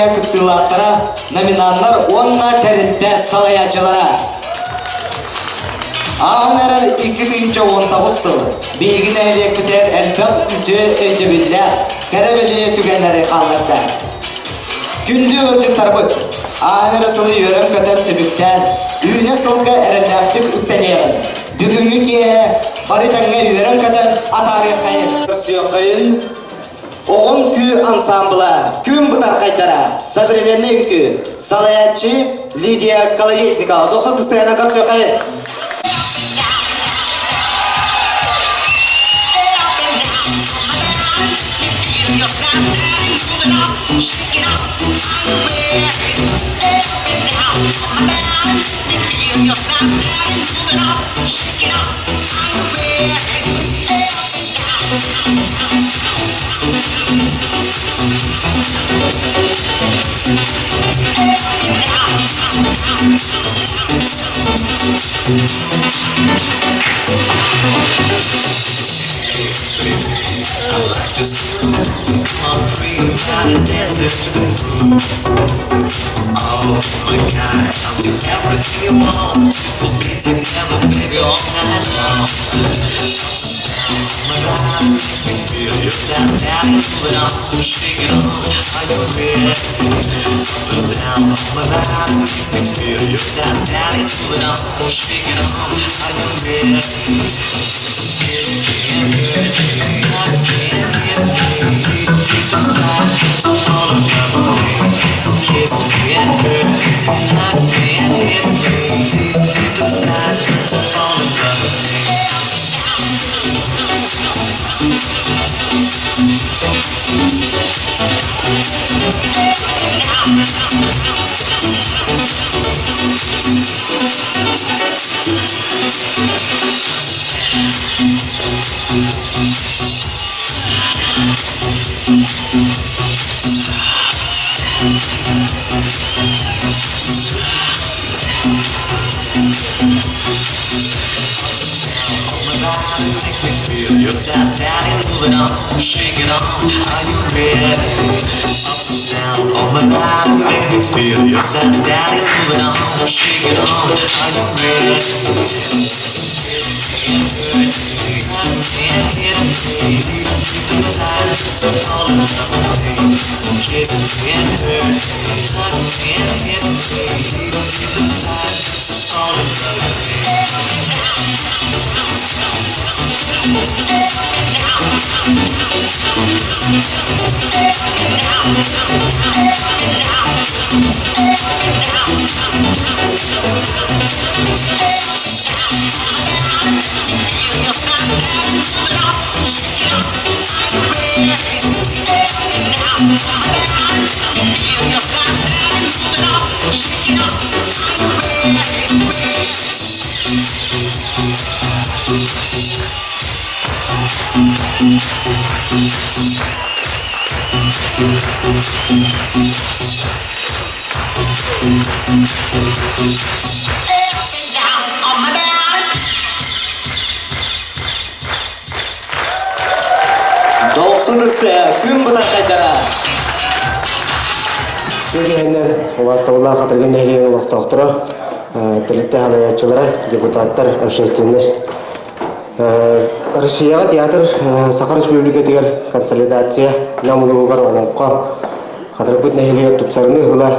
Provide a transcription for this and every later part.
киэһэ кыттыылаахтара, номинаннар уонна тэрилтэ салайааччылара. Ааһан эрэр 2019 сыл биһиги нэһилиэкпитигэр элбэх үтүө өйдөбүллээх, кэрэ бэлиэ түгэннэри хаалларда. Күндү ыалдьыттарбыт, ааһан эрэ сылы үөрэн-көтөн түмүктээн, үүнэ сылга эрэллээхтик үктэниэҕин. Бүгүҥҥү киэһэ бары тэҥҥэ үөрэн-көтөн атаарыаххайын. Көрсүөххэйин Оҕом күү ансаамбыла, Күн бытархайдара, современный үҥкүү, салайааччы Лидия Колодезникова. 90 тыстыгана көрсүөххэйин. Дохсун ыстыа, күн бытархайдара. Түгэнинэн убаастабыллаах Хатыргын нэһилиэгин олохтоохторо, тэрилтэ салайааччылара, депутаттар, общественность. Россияҕа театр Саха Республикатыгар консолидация Нам улууһугар олоҥхо Хатырбыт нэһилиэгэр тупсарыныы ыла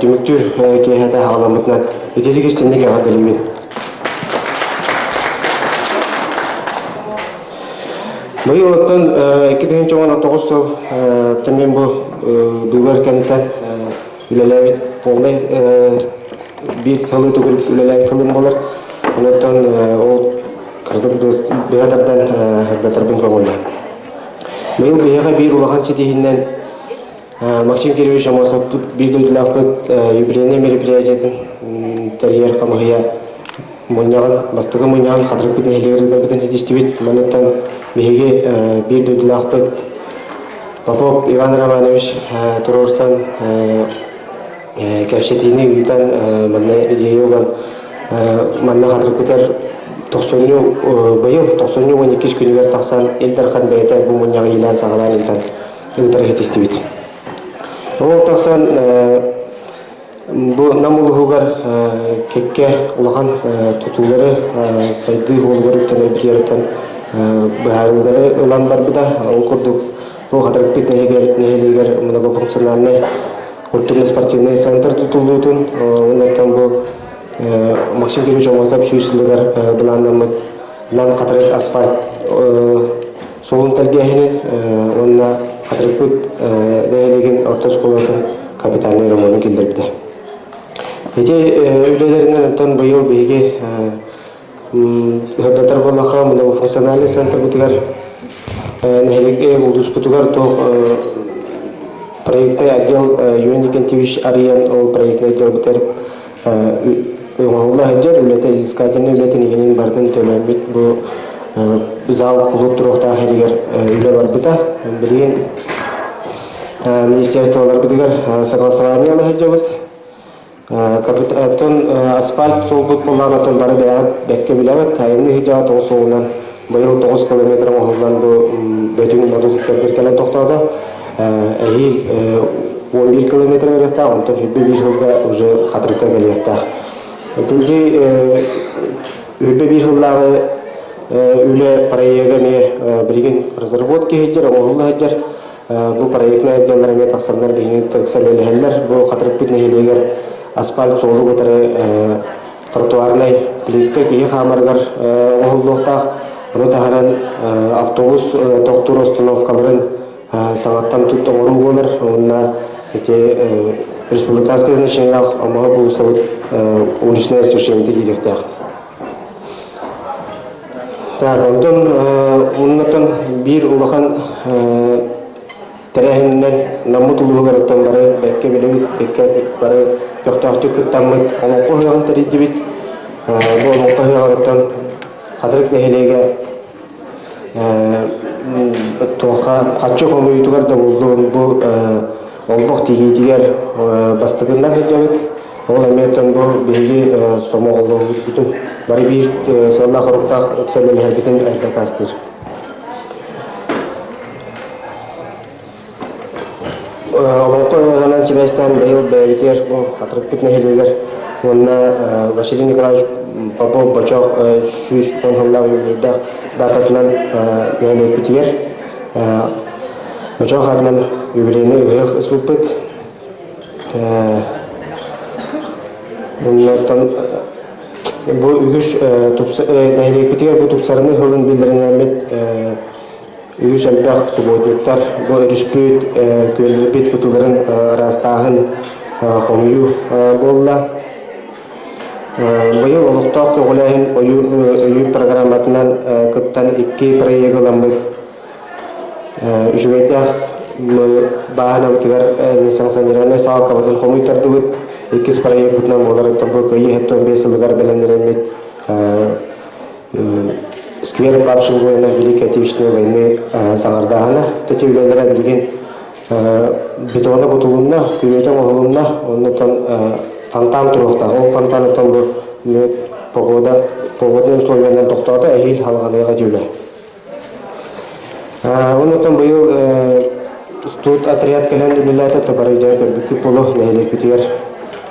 түмүктүүр киэһэтэ аҕаламмытынан ититик истинник эҕэрдэлиибин. Быйыл оттон 2019 сыл мен бу быыбар кэнниттэн үлэлээбит полный биир сылы төгүрүк үлэлээбит сылым буолар. Онтон ол кыратык быһа тардан ырдатарбын көҥүллээн. Быйыл биһиэхэ биир улахан ситиһиинэн Максим Кирович Аммосовпут биир дойдулаахпыт юбилейнай мероприятиетын тэрийэр хамыһыйа мунньаҕын, бастакы мунньаҕын Хатырыкпыт нэһилиэгэр ыытарбытын ситистибит. Манныттан биһиги биир дойдулаахпыт Попов Иван Романович туруорсан кэпсэтиини ыытан манна идея уган манна Хатырыкпытыгар тохсунньу быйыл тохсунньу уон иккис күнүгэр тахсан Ил Дархан бэйэтэ бу мунньаҕы иилээн-саҕалаан ыытан ыытар иһитистибит. Ол тахсан бу Нам улууһугар кэккэ улахан тутуулары сайдыы суолугар үктэнэрбитигэр быһаарыылары ылан барбыта. Ол курдук бу Хатырыкпыт нэһилиэгэр многофункциональнай культурно-спортивный центр тутуллуутун, оннуттан бу Максим Кириллович Омосов сүүс сылыгар былааннаммыт Нам Хатырык асфальт суолун тэлгээһинин уонна Хатырыкпыт нэһилиэгин орто оскуолатын капитальнай ремонун киллэрбитэ. Ити үлэлэринэн оттон быйыл биһиги сырдатар буоллахха многофункциональный центрбытыгар нэһилиэк улууспутугар туох проектный отдел Юрий Никентьевич арыйан ол проектный отделбытыгар оҥоһулла сылдьар үлэтэ изыскательнай үлэтин иһинэн барытын төлөөммүт бу зал кулууп туруохтаах сиригэр үлэ барбыта. Билигин министерстволарбытыгар согласование ыла сылдьабыт. Оттон асфальт суолбут буоллаҕына оттон бары бэйэҕит бэккэ билэҕит. Айанныы сылдьаҕыт ол суолунан быйыл 9 километр оҥоһуллан бу Бөтүҥ Модут иккэрдэр кэлэн тохтоото. Эһиил 11 километр барыахтаах, онтон 21 сылга уже Хатырыкка кэлиэхтээх. Итинти 21 сыллааҕы үлэ проега эмиэ билигин разработка иһдьэр, оҥоһулла сылдьар. Бу проектнай отделлар эмиэ тахсаннар биһигини ыкса үлэлэһэллэр. Бу Хатырыкпыт нэһилиэгэр асфальт суолу кытары тротуарнай плитка киһи хаамарыгар оҥоһуллуохтаах. Ону таһынан автобус тохтуур остановкаларын саҥаттан тут оҥоруу буолар уонна ити республиканскай значениелаах омоһо булусабыт уличное освещение киириэхтээх. Так, онтон оннотон биир улахан тэрээһининэн Наммыт улууһугар оттон бары бэккэ билэбит, бэккэ бары көхтөөхтүк кыттаммыт Олоҥхо ыһыаҕын тэрийдибит. Бу Олоҥхо ыһыаҕар оттон Хатырык нэһилиэгэ туохха харчы хомуйуутугар да буоллун бу олбох тигиитигэр бастакыннан сылдьабыт. Ол эмиэ оттон бу биһиги сомоҕолоһуубутун бары биир сыаллаах-соруктаах ыкса үлэлэһэрбитин дакаастыыр. Олоҥхо ыһыаҕынан сибээстээн быйыл бэйэбитигэр бу Хатырыкпыт нэһилиэгэр уонна Василий Николаевич Попов Бочоох 110 сыллаах юбилейдаах дататынан нэһилиэкпитигэр Бочоох аатынан юбилейнай ыһыах ыспыппыт. Оннуттан бу үгүс нэһилиэкпитигэр бу тупсарыныы сылын биллэринэммит Үгүс элбэх субботниктар бу өрүспүт, күөллэрбит кытыларын ыраастааһын хомуйуу буолла. Быйыл олохтоох көҕүлээһин өйүүр программатынан кыттан икки проегы ыламмыт. Үчүгэйдээх бааһынабытыгар несанкционированнай салкабытын хомуйтардыбыт. Иккис проекпытынан буолар бу Кыайыы 75 сылыгар бэлэмнэнэммит Сквер павших воинов Великой Отечественной войны саҥардааһына төтө үлэлэрэ билигин бетона кутулунна, күрүөтэ оҥоһулунна, оннуттан фонтан туруохтаах. Ол фонтан бу погода погодный условиянан тохтоото, эһиил халҕаныаҕа дьүүлэ. Оннуттан быйыл тут отряд кэлэн үлэлээтэ, табарыйда көрбүккүт буолуо нэһилиэкпитигэр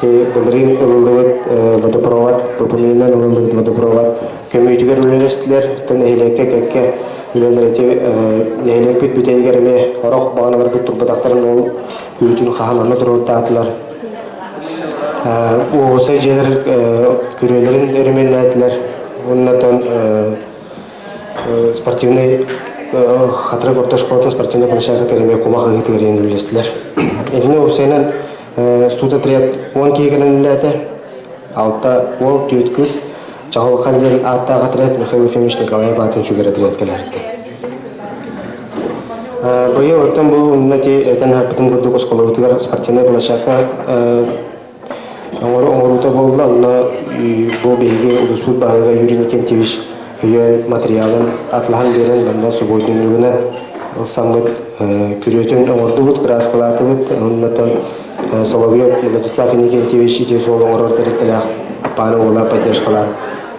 былырыын ылыллыбыт водопровод, ППМ-нан ылыллыбыт водопровод көмүүтүгэр үлэлэстилэр. Оттон нэһилиэккэ кэккэ үлэлэр ити нэһилиэкпит бүтэйигэр эмиэ орох баҕаналарбыт турбатахтарын ол үүтүн хаһан онно туруортаатылар. Уопсай дьиэлэр күрүөлэрин өрөмүөннээтилэр. Оннотон спортивнай Хатырык орто школатын спортивнай площадкатыгар эмиэ кумах ыһыытыгар үлэлэстилэр. Итини уопсайынан студотряд 10 киһи кэлэн үлэлээтэ. Алта уол, түөрт кыыс. Чаҕылхан диэн ааттаах отряд Михаил Ефимович Николаев аатын сүгэр отряд кэлэртэ. Быйыл оттон бу онно ти этэн аһарбытым курдук оскуолабытыгар спортивнай площадка оҥоруута буолла. Онно бу биһиги улууспут баһылыга Юрий Никентьевич өйөөн материалын атлаһан биэрэн манна субботнигынан ылсаммыт күрүөтүн оҥордубут, кырааскалаатыбыт. Оннотон Соловьев Владислав Иннокентьевич ити суол оҥорор тэрилтэлээх Аппааны уола поддержкалаан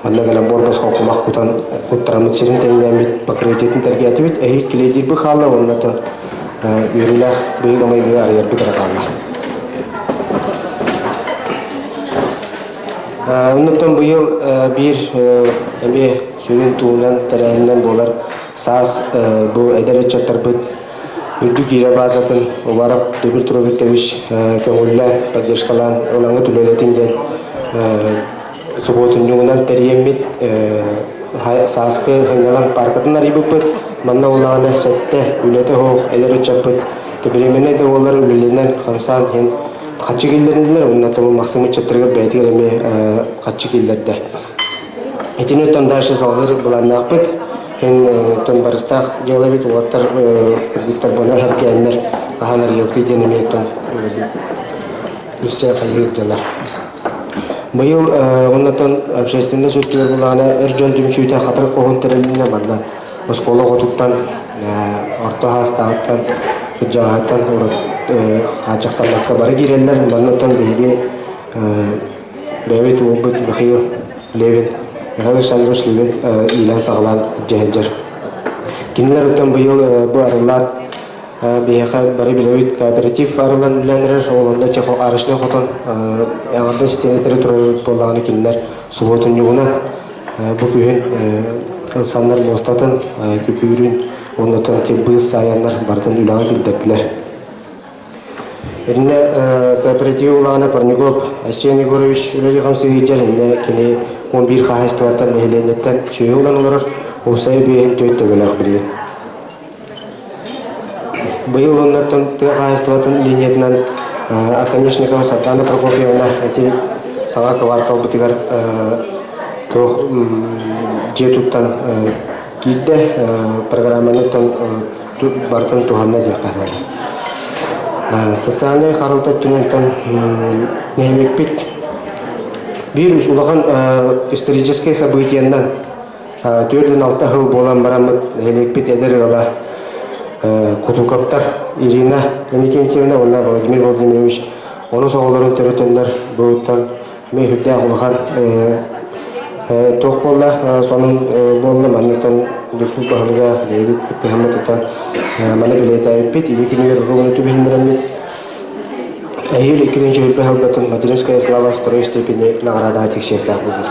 манна кэлэн буор босхо кумах кутан куттараммыт сирин тэҥнээммит покрытиетын тэлгээтибит. Эһиил килиэйдиирбит хаалла уонна үөрүүлээх быһыыга майгыга арыйарбыт эрэ хаалла. Оннуттан быйыл биир эмиэ сүрүн туһунан тэрээһининэн буолар саас бу эдэр ыччаттарбыт үрдүк иирэ базатын Уваров Дмитрий Петрович көҥүллээн, поддержкалаан ылаҥҥыт үлэлэтин диэн субуотунньугунан тэрийэммит сааскы сынньалаҥ пааркатын арыйбыппыт. Манна улаҕана сэттэ үлэтэ суох эдэр ыччаппыт временнэй да буоллар үлэлэнэн хамсаан иһэн хаччы киллэриннилэр уонна тому Максим ыччаттарыгар бэйэтигэр эмиэ хаччы киллэрдэ. Итини оттон дальше салгыыр былааннаахпыт. Эн оттон барыстаах дьыала эбит уолаттар кыргыттар боно эргээннэр хаһан арыйабытый диэн эмиэ оттон өссө хайыыр дьоннор. Быйыл оннотон общественнай сүртүгэр булаана эр дьон түмсүүтэ хатырык хоһун тэрилиннэ манна оскуола оҕотуттан орто хаастааҕыттан кырдьаҕаһыттан хааччахтаммакка бары киирэллэр. Манна оттон биһиги бэйэбит уолбут Михаил Левин, Михаил Александрович Левин иилээн-саҕалаан дьэһэлдьэр. Кинилэр оттон быйыл бу арыллаат биһиэхэ бары билэбит кооператив арыллан үлэлээн эрэр, ол онно арочнай хотон эҕэрдэ систиэмэтэ турар буоллаҕына кинилэр субуотунньугунан бу күһүн ылсаннар муостатын, күкүүрүн уонна быыс саайаннар барытын үлэҕэ киллэрдилэр. Итиннэ кооператив улаана Парников Айсен Егорович үлэлии-хамсыы сылдьар иннэ кини 11 хаһаайыстыбаттан нэһилиэнньэттэн сүөһү ылан олорор, уопсайа биэһин түөрт төбөлөөх билигин. Быйыл оннуттан тыа хаһаайыстыбатын линиятынан Оконешникова Сардана Прокопьевна ити саҥа кварталбытыгар туох дьиэ туттан киирдэ, программаны барытын туһанна диэххэ наада. Социальнай харалта өттүнэн нэһилиэкпит биир улахан историческай событиеннан 46 сыл буолан бараммыт нэһилиэкпит эдэр ыала Кутуковтар Ирина Иннокентьевна уонна Владимир Владимирович онус оҕолорун төрөтөннөр быһыттан эмиэ сүрдээх улахан туох буолла сонун буолла манныктан улууспут баһылыга бэйэбит кыттыһаммыт оттон маны бэлиэтээбиппит ийэ күнүгэр уруогуну түбэһиннэрэммит эһиил 2-нчи сылгатын Материнская слава второй степени наградаҕа тиксиэхтээх буолар.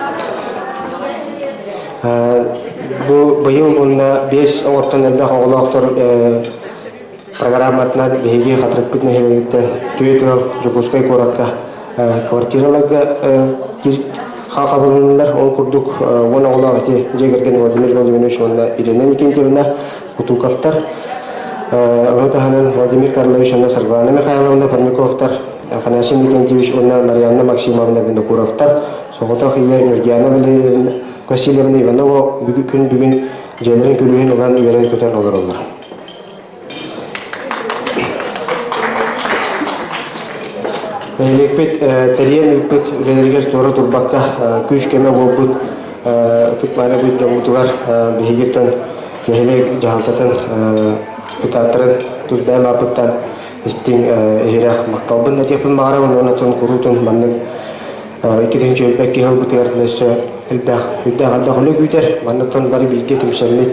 Бу быйыл уонна биэс оҕоттон элбэх оҕолоохтор программатынан биһиги Хатырыкпыт нэһилиэгиттэн түөрт ыал Дьокуускай куоракка квартираларга хабылыннылар. Ол курдук уон оҕолоох ити дьиэ кэргэн Владимир Владимирович уонна Ирина Никитьевна Кутуковтар, ону таһынан Владимир Карлович уонна Саргылана Михайловна Парниковтар, Афанасий Никентьевич уонна Марианна Максимовна Винокуровтар, соҕотох ийэ Нюргиана Васильевна Иванова күн бүгүн дьиэлэрин күлүүһүн ылан үөрэн-көтөн олороллор. Нэһилиэкпит тэрийэн ыыппыт үлэлэригэр туора турбакка күүс-көмө буолбут ытык-мааны дьоммутугар биһигиттэн нэһилиэк дьаһалтатын депутаттарын тус бэйэм ааппыттан истиҥ иһирэх махталбын этиэхпин баҕарабын уонна куруутун маннык 2022 киһи ылбытыгар өссө элбэх үрдээх элбэх үлэ күүтэр. Манныктан бары бииргэ түмсэммит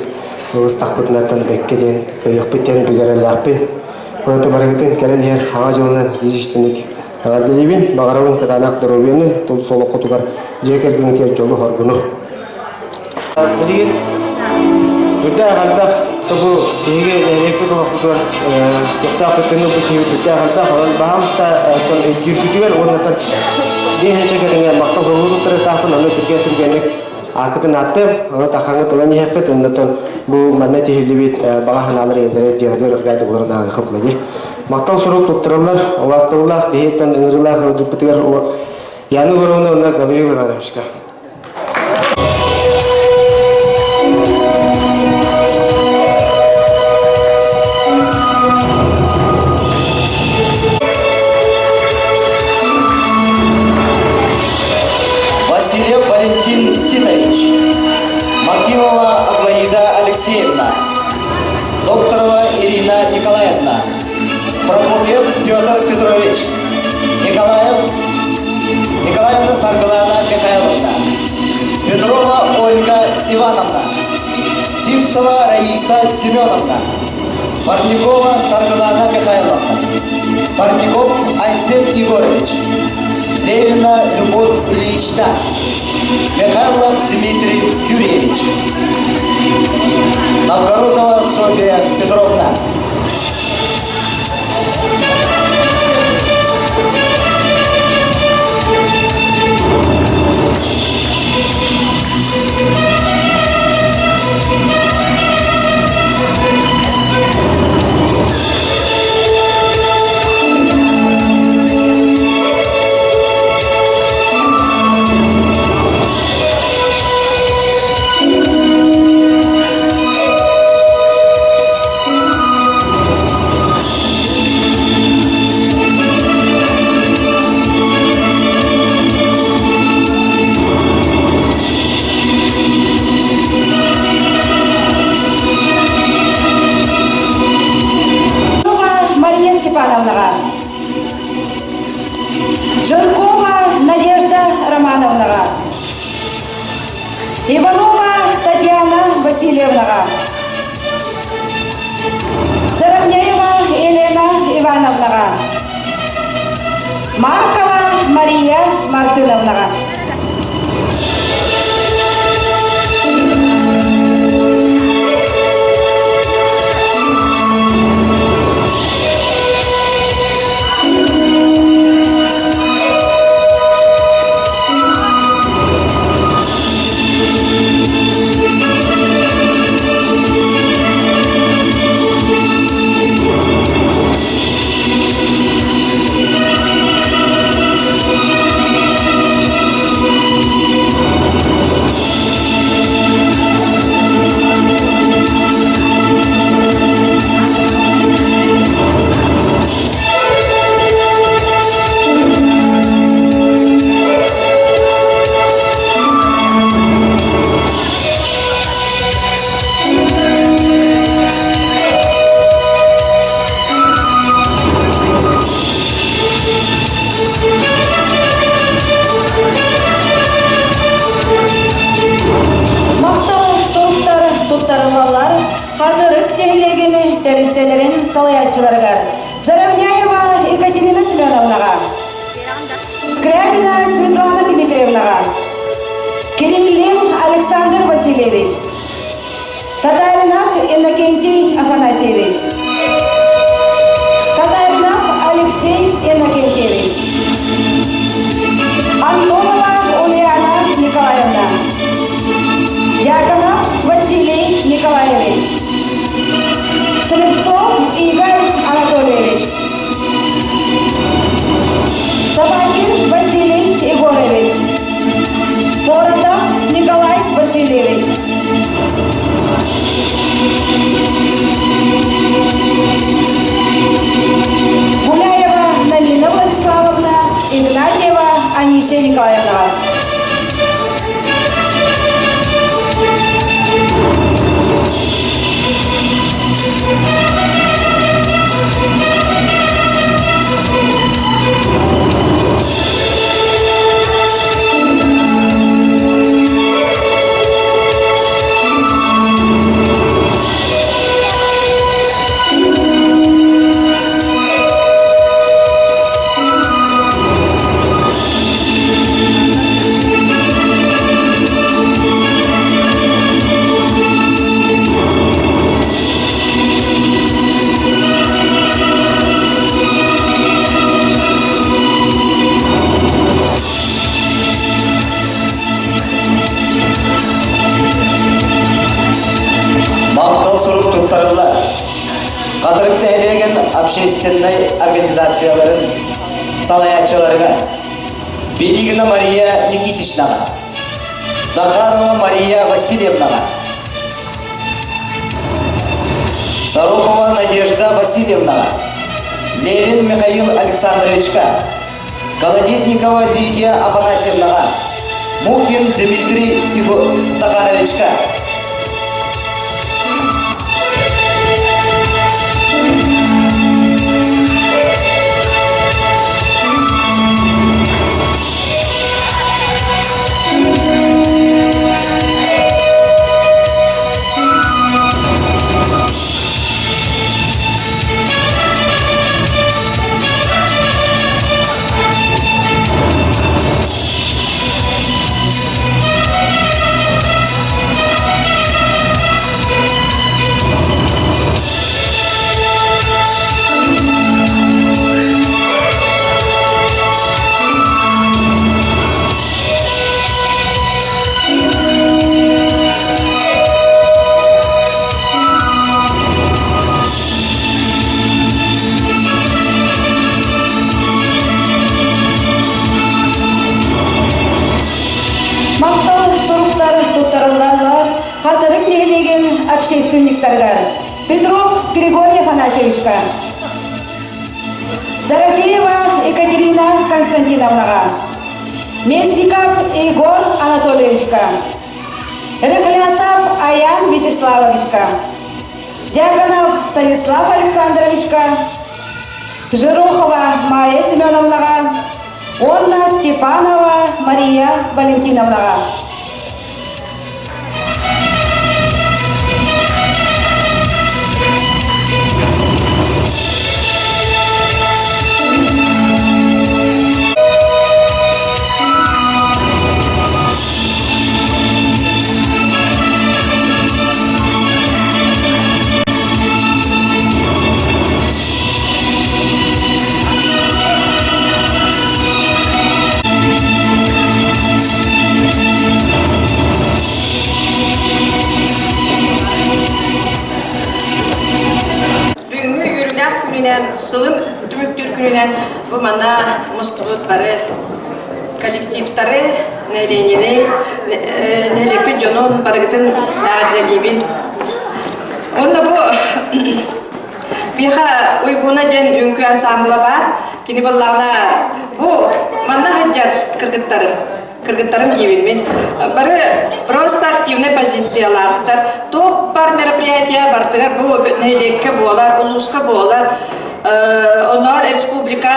ылыстахпытынаттан бэккэ диэн кыайыахпыт диэн билэрэлээхпин. Онон барыгытын кэлэн иһэр Хаҥа дьылынан итии эҕэрдэлиибин. Баҕарабын кытаанах доруобуйаны, тул солоххутугар дьиэ кэргэҥҥитигэр дьолу-соргуну. Билигин үрдээх элбэх тобу биһиги нэһилиэкпит олохпутугар көхтөөх кыттыыны ылбыт киһибит үрдээх элбэх онон баһаалыста өйдүүргүтүгэр уонна биэһинчэ кэриҥэ махтал суругу туттарыахтаахпын ону түргэн түргэнник ааккытын ааттыам ону таххаҥҥыт ылан иһиэххит оннотон бу манна тиһиллибит баҕа санаалар ийэлэрэ дьиэҕитигэр өргөөтүк олорон ааҕыахха була махтал сурук туттарыллар убаастабыллаах биһиттэн ыҥырыылаах ыалдьыппытыгар Яна Егоровна уонна Гаврил Ивановичка Васильев Валентин Титович, Макимова Аглаида Алексеевна, Докторова Ирина Николаевна, Прокопьев Петр Петрович, Николаев Николаевна Саргылана Михайловна, Петрова Ольга Ивановна, Сивцева Раиса Семеновна, Парникова Саргылана Михайловна, Парников Айсен Егорович, Левина Любовь Ивановна. Ильична, Михайлов Дмитрий Юрьевич, Новгородова Софья Петровна. Мария Степановнаҕа, Жиркова Надежда Романовнаҕа, Иванова Татьяна Васильевнаҕа, Заровняева Елена Ивановнаҕа, Маркова Мария Мартыновнаҕа. Махтал суруктар туттарыллаллар Хатырык нэһилиэгин тэрилтэлэрин салайааччыларыгар Заровняева Екатерина Семеновнаҕа, Скрябина Светлана Дмитриевнаҕа, Кириллин Александр Васильевич, Татаринов Иннокентий Афанасьевич, Татаринов Алексей Иннокентьевич, Антонова Ульяна Николаевна, Дьяконов Василий Николаевич, Слепцов Игорь Анатольевич, Собакин Василий Егорович, Поротов Николай Васильевич. Гуляева Намина Владиславовна, Игнатьева Анисия Николаевна. Махтал сурук туттарыллар. Хатырык нэһилиэгин общественнай организацияларын салайааччыларыгар Беригина Мария Никитичнаҕа, Захарова Мария Васильевнаҕа, Сорокова Надежда Васильевнаҕа, Левин Михаил Александровичка, Колодезникова Лидия Афанасьевнаҕа, Мухин Дмитрий Захаровичка, общественниктарыгар Петров Григорий Афанасьевичка, Дорофеева Екатерина Константиновнаҕа, Местников Егор Анатольевичка, Рыхлясов Аян Вячеславовичка, Дьяконов Станислав Александровичка, Жирохова Майя Семеновнаҕа уонна Степанова Мария Валентиновнаҕа. Бүгүҥҥү үөрүүлээх күнүнэн, сылын түмүктүүр күнүнэн бу манна мустубут бары коллективтары, нэһилиэнньэни, нэһилиэкпит дьонун барыгытын эҕэрдэлиибин. Уонна бу Биһиэхэ Уйгуна диэн үҥкүү ансаамбыла баар. Кини буоллаҕына бу манна сылдьар кыргыттарым, кыргыттарым диибин мин. Бары просто активнай позициялаахтар. Туох бар мероприятие барытыгар бу нэһилиэккэ буолар, улууска буолар, онноор республика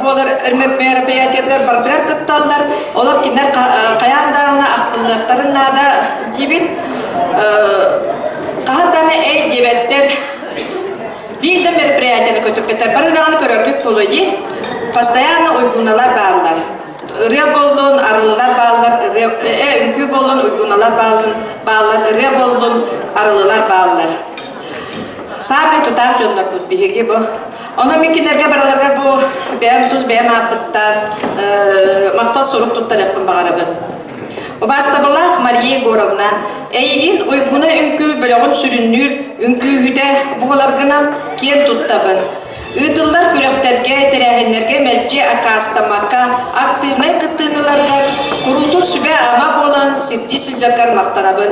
буолар мероприятиятыгар барытыгар кытталлар. Олох кинилэр хайаан даҕаны ахтыллыахтарын наада диибин. Хаһан даҕаны эй диэбэттэр. Биир да мероприятияны көтүппэттэр. Бары даҕаны көрөргүт буолуо дии. Постоянно уйгуналар бааллар. Ырыа буоллун, арылылар бааллар, ырыа, э, үҥкүү буоллун, уйгуналар бааллар, бааллар, ырыа буоллун, арылылар бааллар. Саамай тутаах дьоннорбут биһиги бу. Онон мин кинилэргэ барыларыгар бу бэйэм тус бэйэм ааппыттан махтал сурук туттарыахпын баҕарабын. Убаастабыллаах Мария Егоровна, эйигин Уйгуна үҥкүү бөлөҕүн сүрүннүүр үҥкүүһүтэ буоларгынан киэн туттабын. Ыытыллар күрэхтэргэ, тэрээһиннэргэ мэлдьи аккаастаммакка, актыыбынай кыттыыны ыларгар, куруутун сүбэ-ама буолан сирдии сылдьаргар махтанабын.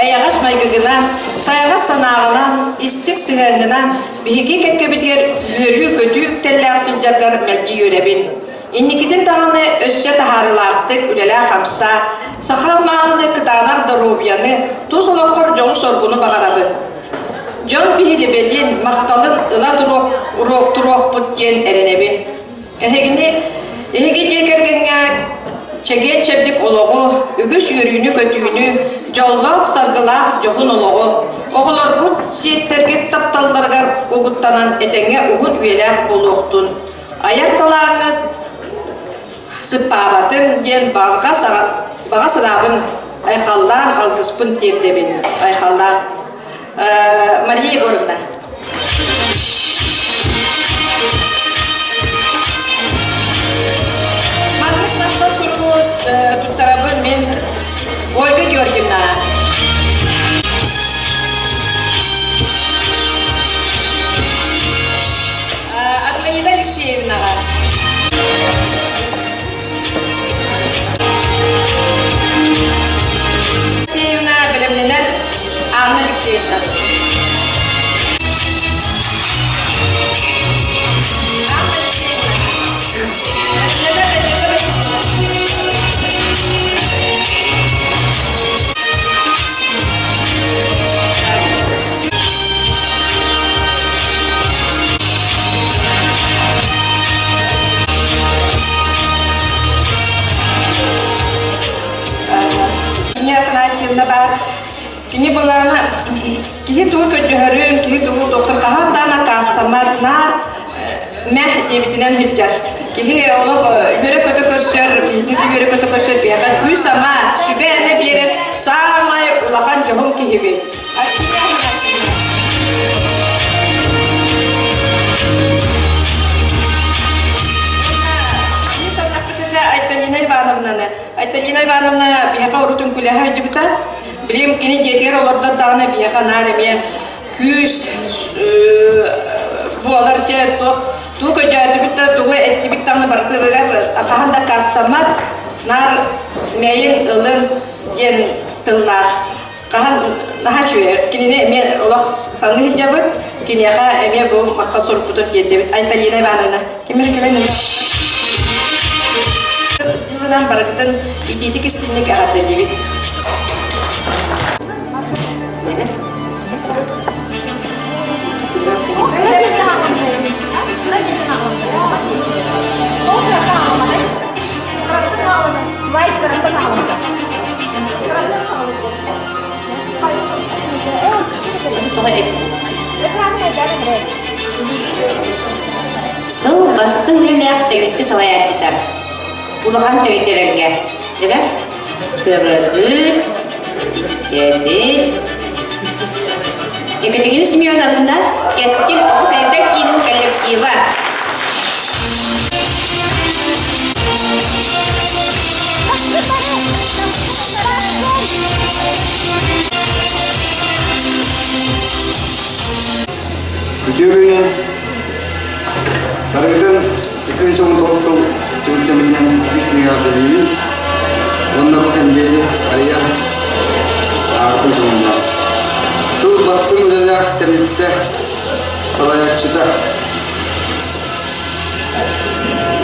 Эйэҕэс майгыгынан, сайаҕас санааҕынан, истиҥ сыһыаҥҥынан биһиги кэккэбитигэр үөрүү-көтүү үктэллээх сылдьаргар мэлдьи үөрэбин. Инникитин даҕаны өссө таһаарыылаахтык үлэлээ-хамсаа, саха алмааһыны кытаанах доруобуйаны, тус олоххор дьолу-соргуну баҕарабын. Дьон биһирэбилин, махталын ыла туруох, туруохпут диэн эрэнэбин. Эһигини, эһиги дьиэ кэргэҥҥэ чэгиэн-чэбдик олоҕу, үгүс үөрүүнү-көтүүнү, дьоллоох-саргылаах дьоһун олоҕу, оҕолоргут, сиэттэргит тапталларыгар угуттанан этэҥҥэ уһун үйэлээх буолуохтун. Айар талааҥҥыт сыппаабатын диэн баҕа баҕа санаабын айхаллаан алгыспын тиэрдэбин. Айхаллаан. Мария Егоровна. Маннык махтал суругу туттарабын мин Ольга Георгиевна. Антонина Алексеевнаҕа. Алексеевна бэлэмнэнэр Анна Алексеевна. Анна Алексеевна. Бэлэмнэнэр Надежда Васильевна. Кини Афанасьевна баар. Кини былаана киһи тугу көрдөһөрүн, киһи тугу доктор хаһан даҕаны аккаастаммат, наар мэх диэбитинэн сылдьар. Киһи олох үөрэ-көтө көрсөр, киһини да үөрэ-көтө көрсөр, биһиэхэ күүс-ама, сүбэ-эмэ биэрэр саамай улахан дьоһун киһибит. Аксинья Афанасьевна. Айталина Ивановнаны. Айталина Ивановна биһиэхэ урут үҥкүүлэһэ сылдьыбыта. Билигин кини дьиэтигэр олордор даҕаны биһиэхэ наар эмиэ күүс буолар дьэ туох тугу көрдөөтүбүт да тугу эттибит даҕаны барытыгар хаһан да аккаастаммат наар мэйин ылын диэн тыллаах. Хаһан наһаа үчүгэй. Кинини эмиэ олох саныы сылдьабыт. Киниэхэ эмиэ бу махтал сурукпутун тиэрдэбит. Айталина Ивановна, ким эрэ кэлэн дьылынан барыгытын итиитик истинник эҕэрдэлиибит. Сыл бастыҥ үлэлээх тэрилтэ салайааччыта улахан тэрилтэлэргэ дьэ көрөбүт, истэбит. Екатерина Семеновна Кэскил оҕо сайдар киинин коллектива. Үтүө күнүнэн Барыгытын 219 сыл түмүктэммитинэн үс нэһилиэк уонна бу кэмбиэри арыйар аатын туһунна. Сыл бастыҥ үлэлээх тэрилтэ салайааччыта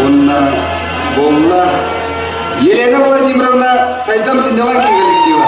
уонна буолла Елена Владимировна Сайдам сынньалаҥ киин коллектива.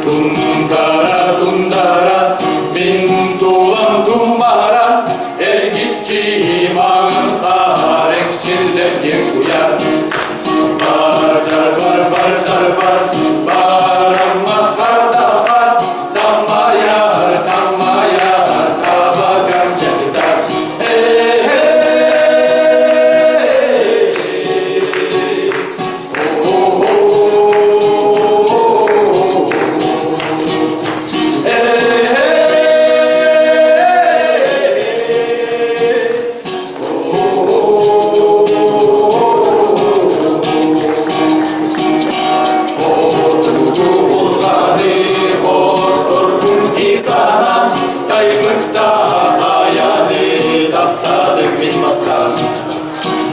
Тундара, тундара, мин тулам тумара, эргиччи маҥан хаар эҥсиллэр диэн куйар. Бар бар бар бар бараммат хардахар, таммайар, таммайар, табагам дьахтар.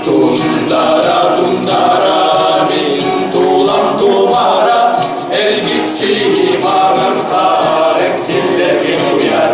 Тундара, тундара, мин тулам тумара, Эргиччи маҥан хаар эҥсиллэргэ уйар.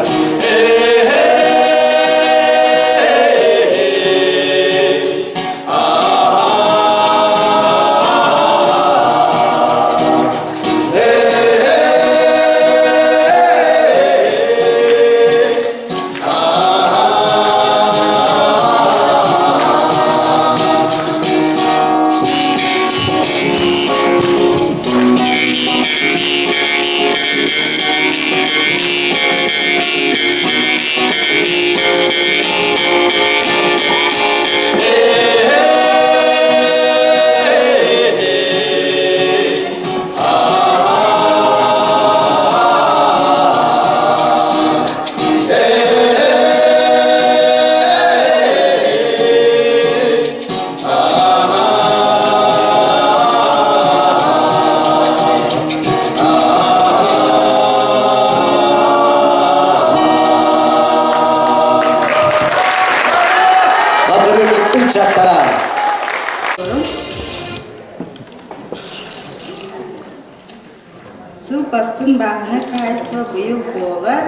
Хатырык ыччаттара. Сыл бастыҥ бааһынай хаһаайыстыба быйыл буолар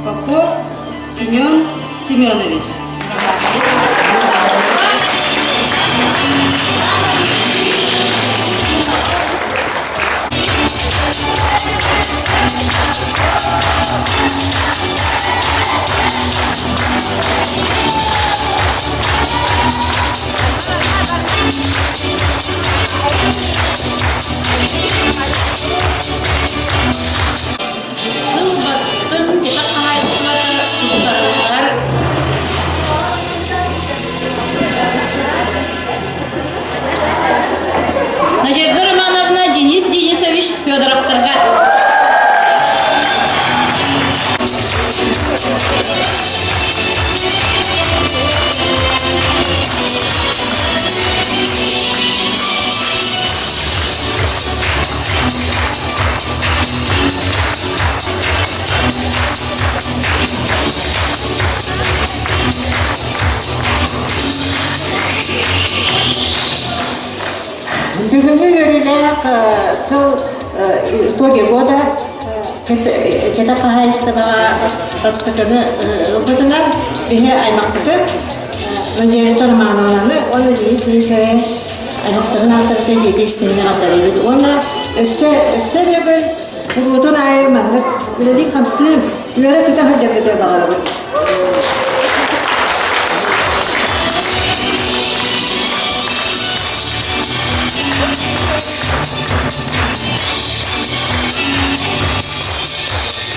Попов Семен Семенович. Сыл бастыҥ кэтэх хаһаайыстыбата туттарыллар. Надежда Романовна, Денис Денисович Федоровтарга. Бүгүҥҥү үөрүүлээх сыл итоги года кэтэх хаһаайыстыбаҕа бастакыны ылбытынан биһи аймахпытын Надежда Романовнаны уонна Денис Денисовы аймахтарын ааттарыттан диэки истиҥник аттарыыбыт уонна өссө өссө төгүл куруутун аайы маннык үлэлии-хамсыы үөрэ-көтө сылдьаргытыгар баҕарабыт.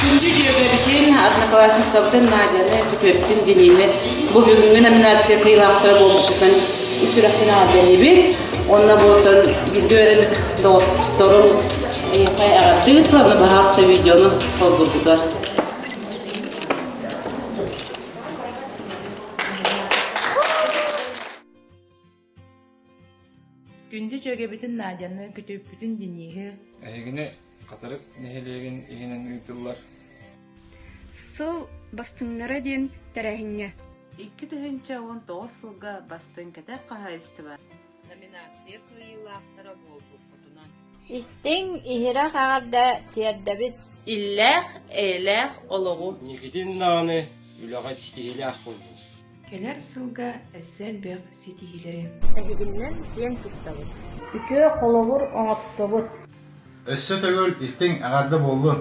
Күндү дьүөгэбитин, одноклассницабытын Надяны, күтүөппүтүн Дениһи бу бүгүҥҥү номинация кыайыылаахтара буолбутуттан ис сүрэхпин эҕэрдэлиибин. Уонна буолтан бииргэ үөрэммит доҕотторум эйиэхэ эҕэрдэ ыыттылар, баһаалыста видеону холбургутар. Күндү дьүөгэбитин Надяны, күтүөппүтүн Дениһы Эһигини Хатырык нэһилиэгин иһинэн ыытыллар Сыл бастыҥнара диэн тэрээһиҥҥэ 2019 сылга бастыҥ кэтэх хаһаайыстыба Номинация кыайыылаахтара буолбуккутунан Истиҥ, иһирэх эҕэрдэ тиэрдэбит! Иллээх, эйэлээх олоҕу Инникитин даҕаны үлэҕэ ситиһиилээх буоллун. Кэлэр сылга өссө элбэх ситиһиилэри. Эһигиннэн киэн туттабыт. Үтүө холобур оҥостобут. Өссө төгүл истиҥ эҕэрдэ буоллун!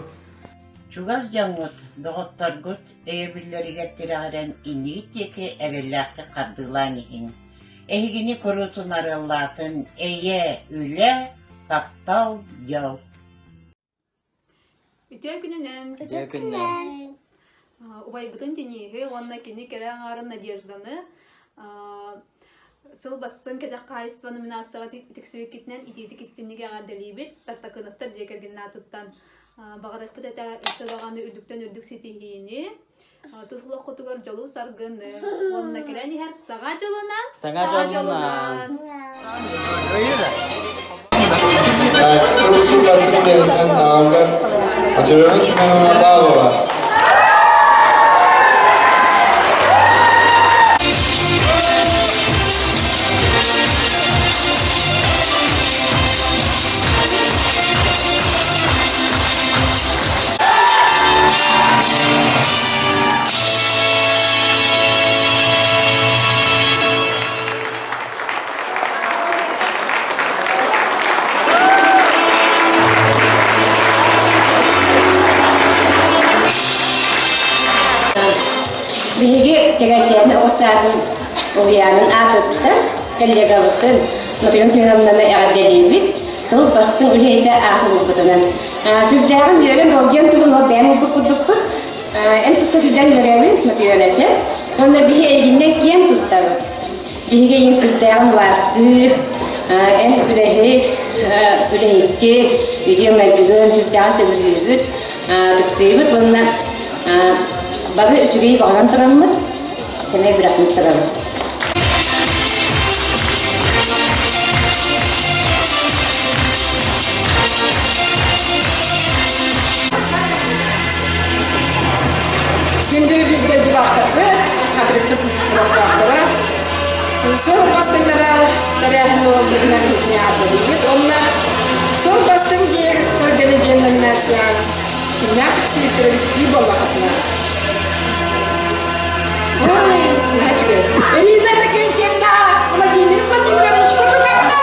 Чугас дьоҥҥут, доҕотторгут өйөбүллэригэр тирэҕирэн иннигит диэки эрэллээхтик хардыылаан иһиҥ. Эһигини куруутун арыаллаатын эйэ, үлэ, таптал, дьол. Үтүө күнүнэн! Үтүө күнүнэн! Убайбытын Дениһи уонна кини кэрэ аҥаарын Надежданы сыл бастыҥ кэтэх хаһаайыстыба номинацияҕа тиксибиккитинэн итиитик истинник эҕэрдэлиибит. Тартакыновтар дьиэ кэргэнин аатыттан баҕарыахпыт этэ өссө даҕаны үрдүктэн үрдүк ситиһиини, тус олоххутугар дьолу-саргыны уонна кэлэн иһэр саҥа дьолунан Саҥа дьолунан! Сыл бастыҥ үлэһитинэн ааҕыллар Материна Семеновна Павлова. Биһиги Кэгэчээн оҕо саадын уһуйаанын аатыттан коллегабытын Матвеевна Семеновнаны эҕэрдэлиибит. Сыл бастыҥ үлэһитэ аахыллыбытынан. Сүрдээҕин үөрэн долгуйан туран ол бэйэм ылбыт курдукпут. Эн туста сүрдээн үөрэмин Матвеевна Уонна биһи эйигиннэн киэн туттабыт. Биһиги эйигин сүрдээҕин убаастыыр, эн үлэһит, үлэһикки, үтүө майгыгын сүрдээҕин сөбүлүүбүт, ытыктыыбыт уонна бары үчүгэй баҕаран тураммыт, сэмэй бырахмыт турабыт. Күндү бииргэ дьылаахтарбыт, хатырыкпыт олохтоохторо, сыл бастыҥнара тэрээһин буолбутунан иһитини ааттадыыбыт. Онно сыл бастыҥ дьиэ кэргэнэ диэн номинацияҕа кимнээх тиксибиттэрэ дии буоллаххытына. Ой, наһаа үчүгэй. Ирина Иннокентьевна, Владимир Владимирович Кутуковтар!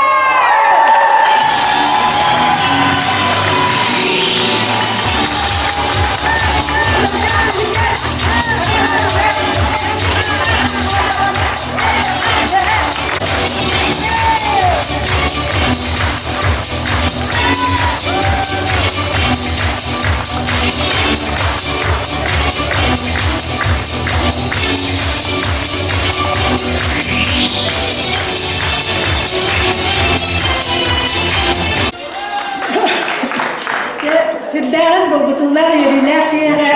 Сүрдээҕин долгутуулаах, үөрүүлээх киэһэ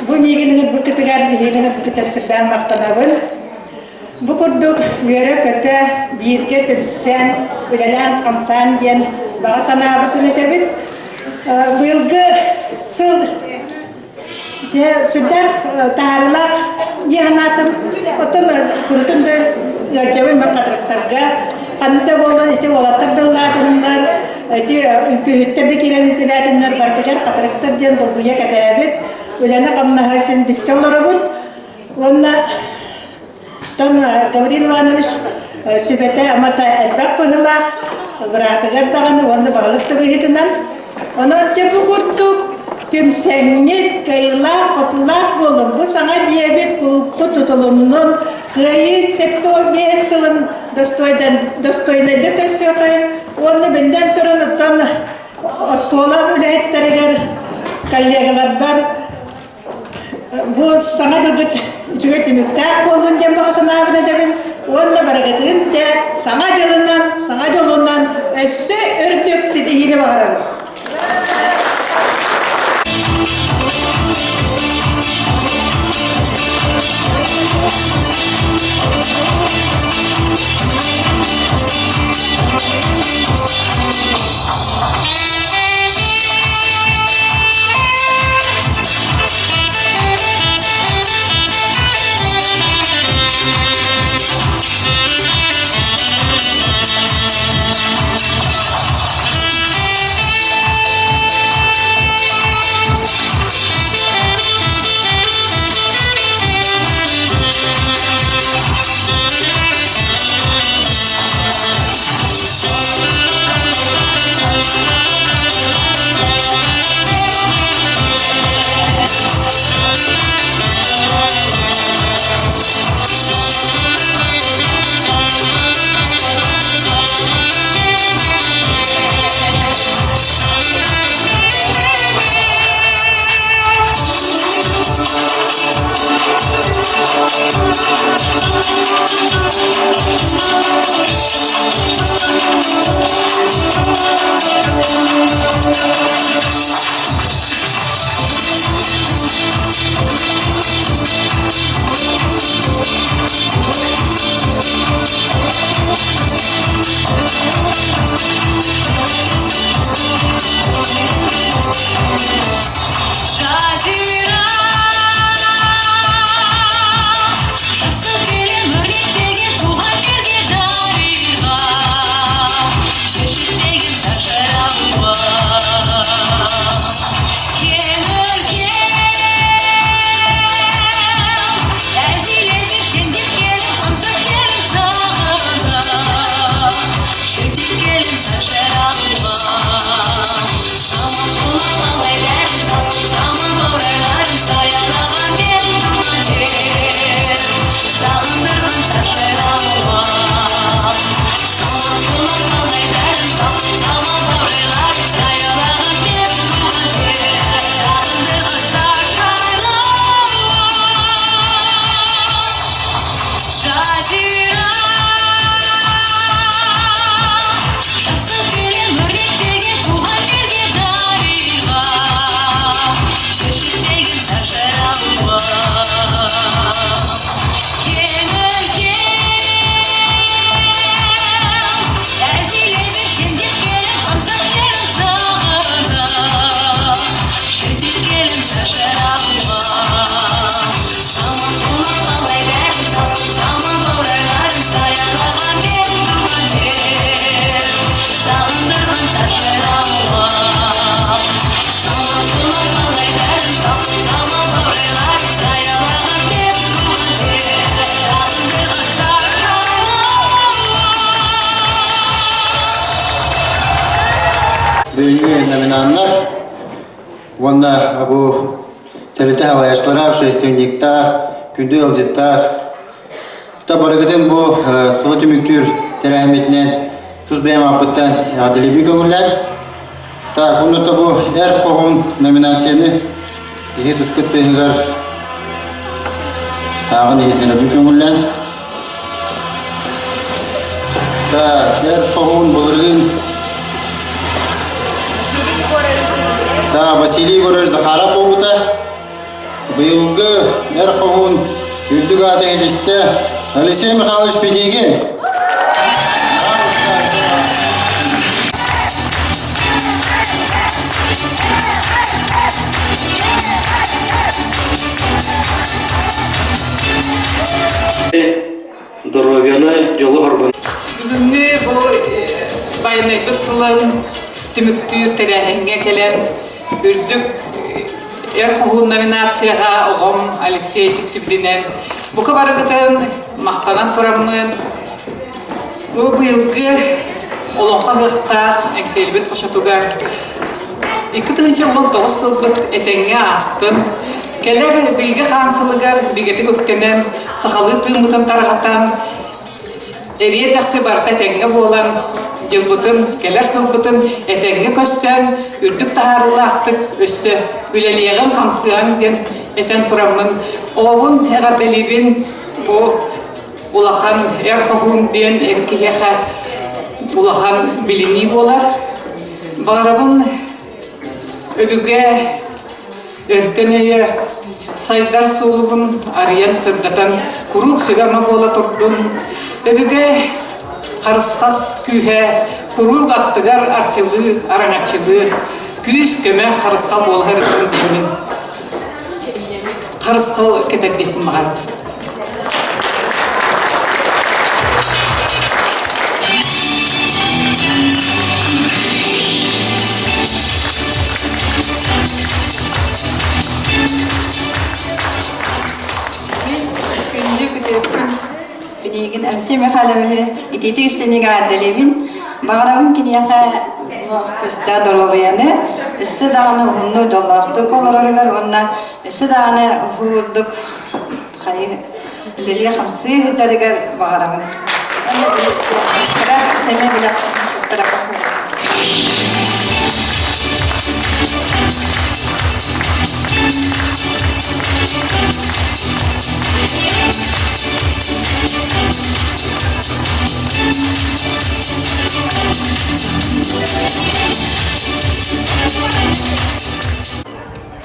бу миигин ыҥырбыккытыгар, биһигини ыҥырбыккытыгар сүрдээх махтанабын. Бу курдук үөрэ-көтө, бииргэ түмсэн, үлэлээн-хамсаан диэн баҕа санаабытын этэбит. Быйылгы сыл Дьэ, сүрдээх таһаарыылаах дии санаатым. Оттон курутун да ыалдьабын мен хатырыктарга. Ханна да буоллун ити уолаттар да ыллаатыннар, ити үҥкүүһүттэр да киирэн үҥкүүлээтиннэр барытыгар хатырыктар диэн долгуйа кэтээбит. Үлэни-хамнаһы син билсэ олоробут. Уонна Оттон Гаврил Иванович сүбэтэ-амата элбэх быһыылаах, быраатыгар даҕаны уонна баһылык да быһыытынан. Онон дьэ бу курдук түмсэҥҥит, кыайыылаах-хотуулаах буолуҥ. Бу саҥа дьиэбит кулууппут тутулуннун, Кыайыы 75 сылын достойнайда көрсүөххэйин уонна биллэн туран оттон оскуола үлэһиттэригэр, коллегаларбар Бу саҥа дьылбыт үчүгэй түмүктээх буоллун диэн баҕа санаабын этэбин уонна барыгытын дьэ саҥа дьылынан, саҥа дьолунан өссө үрдүк ситиһиини баҕарабын. Жазира Жақсы келем өрлектеген туған жерге дариға Шешілмеген саржайрауы Кең өлкем Әлдилеген сен деп келем аңсап келем сағынып Шөлдеп келем саржайрауы Самал құлақ қалай Саман баурайларым саялаған мен туған жер Сағындырған саржайлауым Самал құлақ қалай Саман баурайларым саялаған мен туған жер Сағындырған саржайлауым Жазира Жақсы келем өрлектеген туған жерге дариға Шешілмеген саржайлауым Кең өлкем Әлдилеген сен деп келем аңсап келем сағынып Шөлдеп келем саржайлауым Самал құлақ қалай Саман баурайларым саялаған мен туған жер Сағындырған саржайлауым Самал құлақ қалай Саман баурайларым саялаған мен туған жер Сағындырған саржайлауым Бүгүҥҥү номинаннар уонна бу тэрилтэ салайааччылара, общественниктар, күндү ыалдьыттар Барыгытын бу сылы түмүктүүр тэрээһиммитинэн тус бэйэм ааппыттан эҕэрдэлиибин көҥүллээн. Так, онно бу эр хоһун номинацияны киһи тыскыт тыаһыгар тааҕын иһитинэрэбин көҥүллээн. Так, эр хоһун былырыын. Да, Василий Егорович Захаров буолбута. Быйылгы эр хоһуун үрдүк аата иһитистэ Алексей Михайлович Педигин. Доруобуйаны, дьолу-соргуну. Бүгүҥҥү бу байанайбыт сылын түмүктүүр тэрээһиҥҥэ кэлэн үрдүк эр хоһуун номинацияҕа оҕом Алексей тиксибитинэн бука барыгытын махтанан тураммын бу быйылгы олоҥхо ыһыахтаах Эҥсиэлбит хочотугар 2019 сылбыт этэҥҥэ аастын. Кэлэр Билгэ хаан сылыгар бигэтик үктэнэн, сахалыы тыыммытын тарҕатан, эриэ дэхси барыта этэҥҥэ буолан, дьылбытын, кэлэр сылбытын этэҥҥэ көссөн, үрдүк таһаарыылаахтык өссө үлэлиэҕим-хамсыаҕым диэн этэн тураммын, оҕобун эҕэрдэлиибин бу улахан эр хоһуун диэн эр киһиэхэ улахан билинии буолар. Баҕарабын өбүгэ өркөн өйө сайдар суолугун арыйан сырдатан куруук сүгэ-ама буола турдун. Өбүгэ харысхас күүһэ куруук аттыгар арчылыы, араҥаччылыы, күүс-көмө харысхал буола сырыттын диэммин харысхал кэтэрдиэхпин баҕарабын. Күндү күтүөппүн Пинигин Алексей Михайловиһы итиитик истиҥник эҕэрдэлиибин. Баҕарабын киниэхэ күүстээх доруобуйаны, өссө даҕаны уһуннук дьоллоохтук олороругар уонна өссө даҕаны уһуурдук үлэлии-хамсыы сылдьарыгар баҕарабын. Сэмэ билэх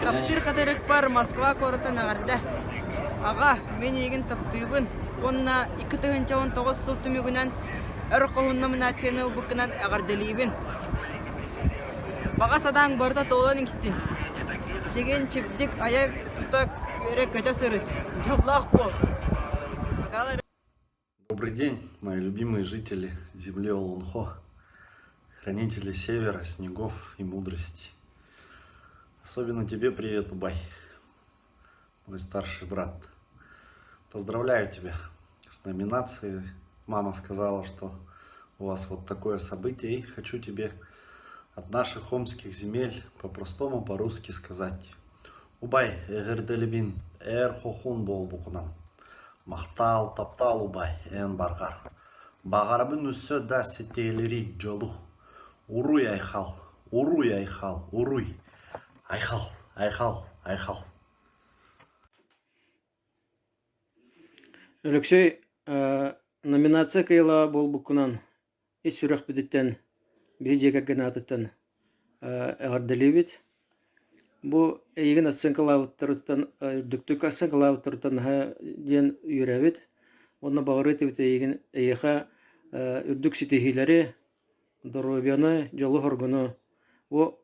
Таптыыр хатырыкпар Москва куораттан эҕэрдэ. Аҕа, мин эйигин таптыыбын уонна 2019 сыл түмүгүнэн өр хоһун номинацияны ылбыккынан эҕэрдэлиибин. Баҕа санааҥ барыта туолан иҥстин. Чигин чибдик айа тута үөрэ көтө сырыт. Дьоллоох буол. Добрый день, мои любимые жители земли Олонхо, хранители севера, снегов и мудрости. Особенно тебе привет, Убай, мой старший брат. Поздравляю тебя с номинацией. Мама сказала, что у вас вот такое событие, и хочу тебе от наших омских земель по-простому по-русски сказать. Убай, эҕэрдэлиибин, эр хоһуун буолбуккунан. Махтал, таптал убай, эн барҕар. Баҕарабын өссө да ситиһиилэри дьолу. Уруй айхал, уруй айхал, уруй. Айхал, айхал, айхал. Өлөксөй, номинация кыайыылааҕа буолбуккунан ис сүрэхпититтэн, биһи дьиэ кэргэн аатыттан эҕэрдэлиибит. Бу эйигин оценкалаабыттарыттан, үрдүктүк оценкалаабыттарыттан наһаа диэн үөрэбит. Уонна баҕарыы этибит эйигин эйиэхэ үрдүк ситиһиилэри, доруобуйаны, дьолу-соргуну. Бу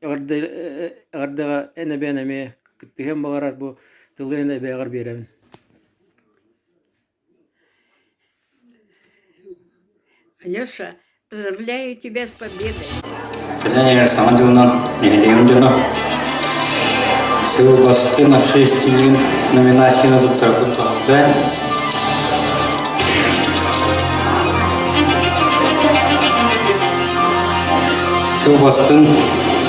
эҕэрдэҕэ эн эбээн эмиэ кыттыһыан баҕарар бу тылы эн эбээҕэр биэрэбин. Алеша, поздравляю тебя с победой! Кэлэн иһэр Саҥа дьылынан нэһилиэгим дьоно Сыл бастыҥ общественнигын номинацияны туттарбыт тоҕурда. Сыл бастыҥ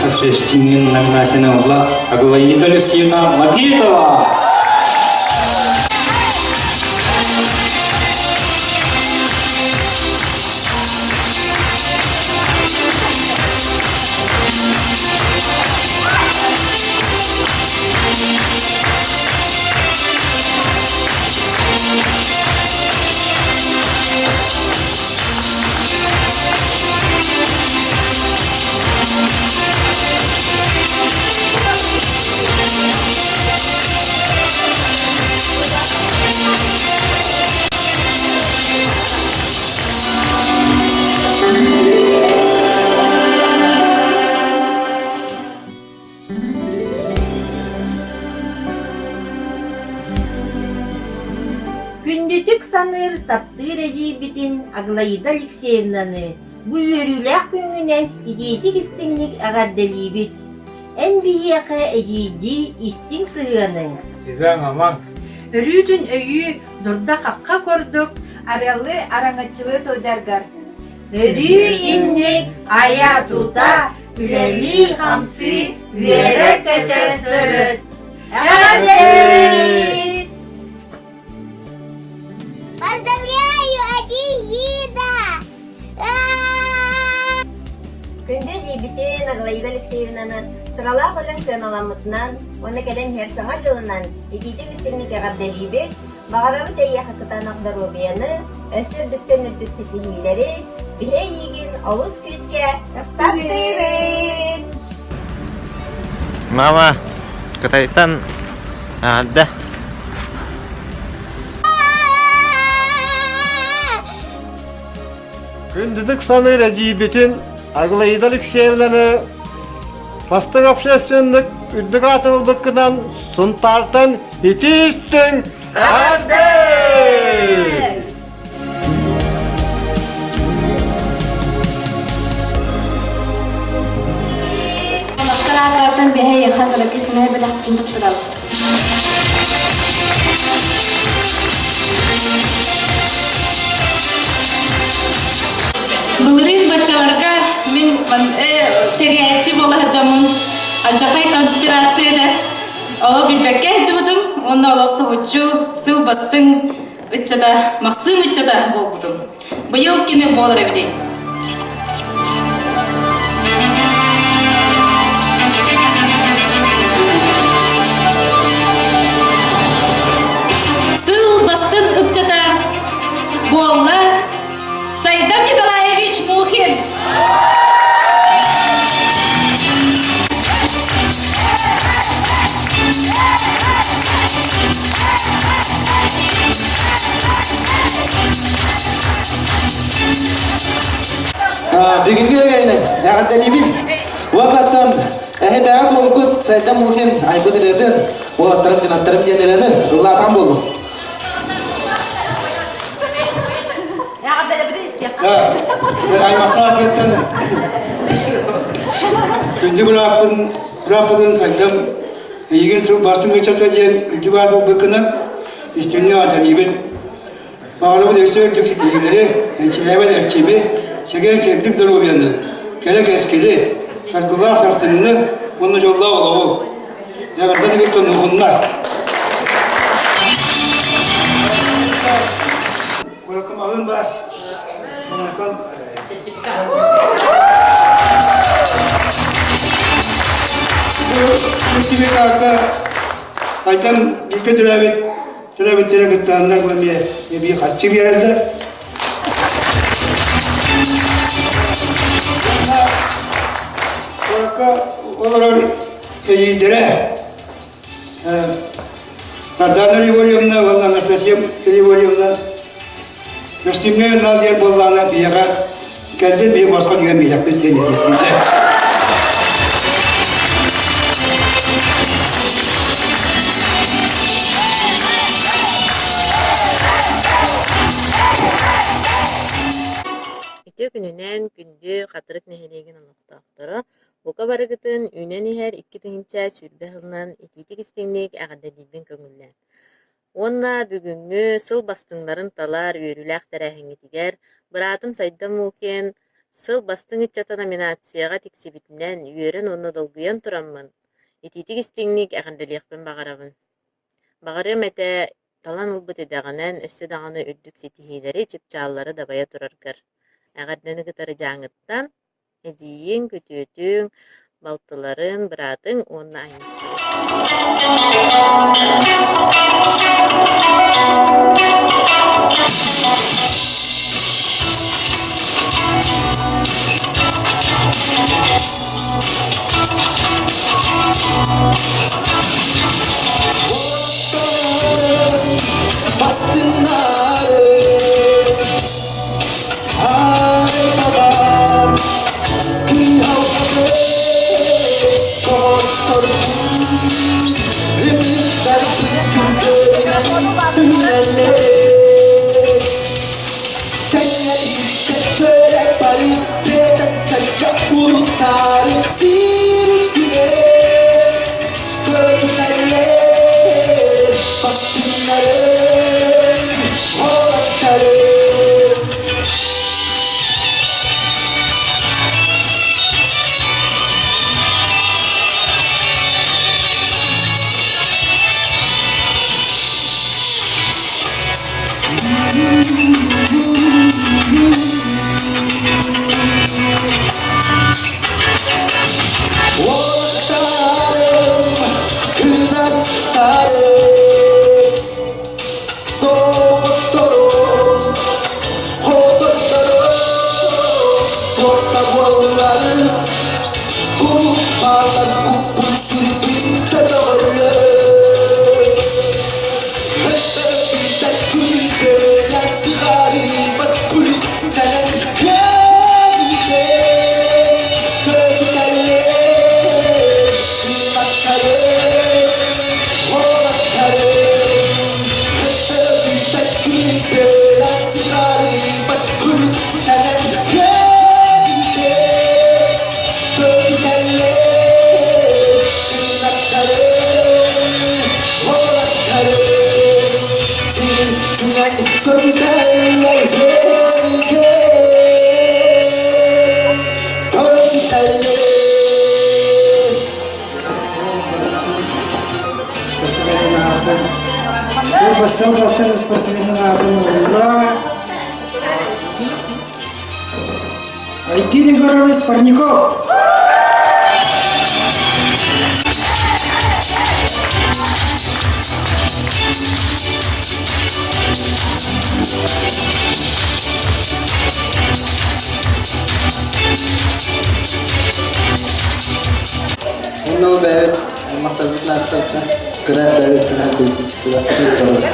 общественнигын номинацияны ылла Аглаида Алексеевна Матитова! саныыр, таптыыр эдьиийбитин Аглаида Алексеевнаны бу үөрүүлээх күҥҥүнэн итиитик-истиҥник эҕэрдэлиибит! Эн биһиэхэ эдьиийдии истиҥ сыһыаныҥ. Сүбэҥ-амаҥ. Өрүүтүн өйүү дурда-хахха курдук арыаллыы араҥаччылыы сылдьаргар. Өрүү инник айа-тута, үлэлии-хамсыы, үөрэ-көтө сырыт. Эҕэрдэлиибит! Поздравляю, Адиида! Күндү эдьиийбитин Аглаида Алексеевнаны сыралаах үлэҥ сыаналаммытынан уонна кэлэн иһэр Саҥа дьылынан итиитик-истиҥник эҕэрдэлиибит! Баҕарабыт эйиэхэ кытаанах доруобуйаны, өссө үрдүктэн үрдүк ситиһиилэри, биһи эйиигин олус күүскэ таптыыбыт! Мама, Кытайтан да. Күндүтүк саныыр эдьиийбитин Аглаида Алексеевнаны бастыҥ общественник үрдүк аатын ылбыккынан Сунтаартан итии-истиҥ эҕэрдэ! Олохтор аатыттан бэһэ эйиэхэ кыракый сымыйа бэлэхпин туттарабын. Былырыын баччаларга мин тэрийээччи буола сылдьаммын алдьархай конспирацияда олох билбэккэ сылдьыбытым уонна олох соһуччу сыл бастыҥ ыччата Махсыым ыччата буолбутум. Быйыл кими буолар эбитий? Сыл бастын ыччата буолла Сайдам Николаевич Мухин. Бүгүҥҥү өрөйүнэн эҕэрдэлиибин. Уоннаттан эһи бэҕэ туолгут Сайдам Мухин айбыт ырыатын уолаттарым гынаттарым диэн ырыаны ыллаатаан буоллум. Аймахтаах феттен күндү бырааппын бырааппытын сайдам эйигин сыл бастыҥ ыччата диэн үрдүк аат ылбыккынан истиҥник эҕэрдэлиибин. Баҕарабын өссө үрдүк ситиһиилэри, энчилээбэт эрчими, чэгиэн чэбдик доруобуйаны, кэрэ кэскили, саргылаах сарсыҥҥыны уонна дьоллоох олоҕу. Эҕэрдэ бүгүн тоннугуннар. Куракым аһын бар. Онтон Бу Айтан бииргэ төрөөбүт төрөөбүттэрэ кыттааннар бу эмиэ эбии харчы биэрэллэр. Куоракка олорор эдьиийдэрэ Сардаана Григорьевна уонна Анастасия Григорьевна көстүүмҥэ нал диэн буоллаҕына биһиэхэ кэллин биһи босхо диэн биһиэхпит диэн этиэхпит. Үтүө күнүнэн күндү Хатырык нэһилиэгин олохтоохторо, бука барыгытын үүнэн иһэр 2020 сылынан итиитик-истиҥник эҕэрдэлиирбин көҥүллээн. Уонна бүгүҥҥү сыл бастыҥнарын талар үөрүүлээх тэрээһиҥҥитигэр быраатым Сайдам Мукин «Сыл бастыҥ ыччата» номинацияҕа тиксибитинэн үөрэн уонна долгуйан тураммын, итиитик-истиҥник эҕэрдэлиэхпин баҕарабын. Баҕарыам этэ талан ылбыт идэҕинэн өссө даҕаны үрдүк ситиһиилэри, чыпчааллары дабайа тураргар. Эҕэрдэни кытары Дьааҥыттан Эдьиийиҥ, күтүөтүҥ, балтыларын, быраатыҥ уонна аймахтарыҥ Бастыҥнары буоллулар Куруук бааллар куппун сүрбүн көтөҕөллөр Өспөппүтэ күлүкөлө сыҕарыйбат күлүктэнэн кэбитэ Көтүтэллэр кынаттарын уолаттарын Өспөппүтэ күлүкөлө сыҕарыйбат күлүктэнэн кэбитэ Көтүтэллэр кынаттарын уолаттарын Сир түнэн көтүтэллэр сэргэ Көтүтэллэр Сыл бастыҥ спортсменын аатын ылла Айдин Егорович Парников. Онно бэйэбит аймахтарбытын ааттарыттан кыра бэйэбит күрэхтэһиибит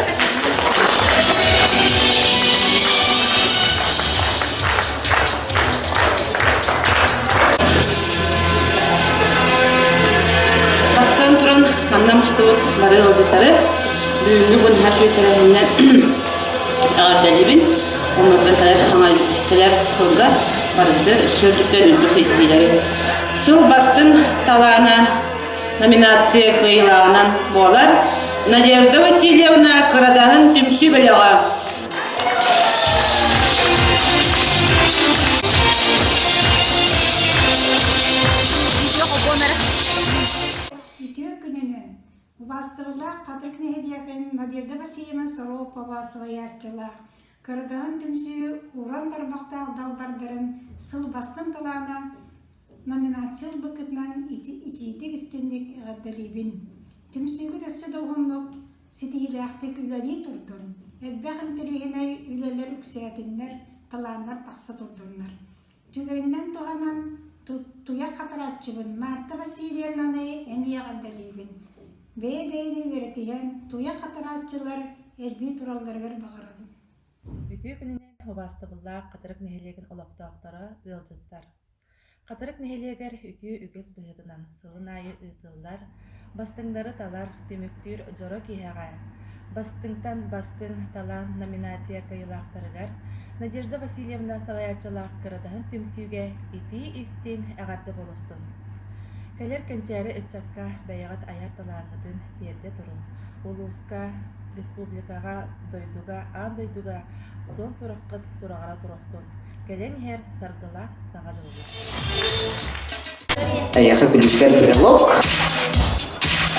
Бастаан туран манна мустубут бары ыалдьыттары бүгүҥҥү бу наһаа үчүгэй тэрээһининэн эҕэрдэлиибин. Оннуттан кэлэр кэлэр сылга барыты сүрдүктэн үрдүк ситиһиилэри. Сыл бастыҥ талаана номинация кыайыылааҕынан буолар Надежда Васильевна Кырадаһын түмсүү бөлөҕө. Үтүө күнүнэн! Убаастабыллаах Хатырык нэһилиэгин Надежда Васильевна Соропова салайааччылаах Кырадаһын түмсүү уран тарбахтаах далбардарын сыл бастыҥ талаана номинация ылбыккытынан итиитик истинник эҕэрдэлиибин. Түмсүүгүт өссө да уһуннук, ситиһиилээхтик үлэлии турдун, элбэх интэриэһинэй үлэлэр үксээтиннэр, талааннар тахса турдуннар. Түгэнинэн туһанан туйах хатарааччыбын Марта Васильевнаны эмиэ эҕэрдэлиибин. Бэйэ-бэйэни үөрэтиһэн, туйах хатарааччылар элбии туралларыгар баҕарабын. Үтүө күнүнэн убаастабыллаах Хатырык нэһилиэгин олохтоохторо, ыалдьыттар! Хатырык нэһилиэгэр үтүө үгэс быһыытынан сылын аайы ыытыллар Бастыҥнары талар, түмүктүүр дьоро киэһэҕэ Бастыҥтан бастыҥ талаан номинация кыайыылаахтарыгар Надежда Васильевна салайааччылаах Кырадаһын түмсүүгэ итии-истиҥ эҕэрдэ буолуохтун! Кэлэр кэнчээри ыччакка бэйэҕит айар талааҥҥытын тиэрдэ туруҥ, улууска, республикаҕа, дойдуга, аан дойдуга суон сураххыт сураҕыра туруохтун! Кэлэн иһэр саргылаах саҥа дьылга! Эйиэхэ күлүүскэр брелок,